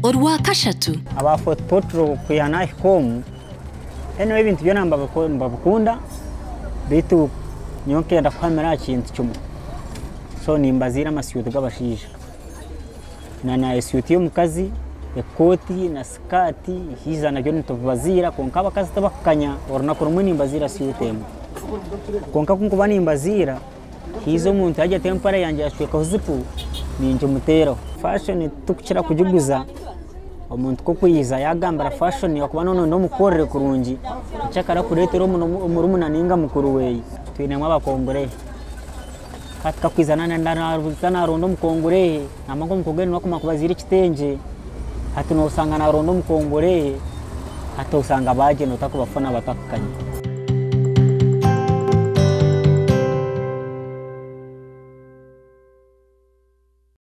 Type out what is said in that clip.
Orwakashatu. Aba Fort Portal kwiha nahika omu, anyway ebintu byona nibabikunda beitu nyowe nkenda kuhamira aha kintu kimwe, so nimbaziira amasuuti g'abashaija na esuuti y'omukazi, ekooti na sikaati haza nabyo nitubibaziira kwonka abakazi tibakukanya, orunaku rumwe nimbaziira suuti emwe kwonka ku nkuba nimbaziira haza omuntu yaagira ati empare yangye yacwekaho zipu, ningimuteeraho. Fashoni titukukira kugiguza, omuntu ku okwija yaagambira fashoni ahakuba nooba nooyenda omukorere kurungi, nikyo arakureetera omurumuna nainga mukuru weeye. Twinemu abakongore, hati ku akwija naaza naaronda omukongore, nangwa nk'omukongore niwe akumanya kubaziira ekitengye, hati noosanga naaronda omukongore, hati osanga baagyenda otakubafuna batakukanya.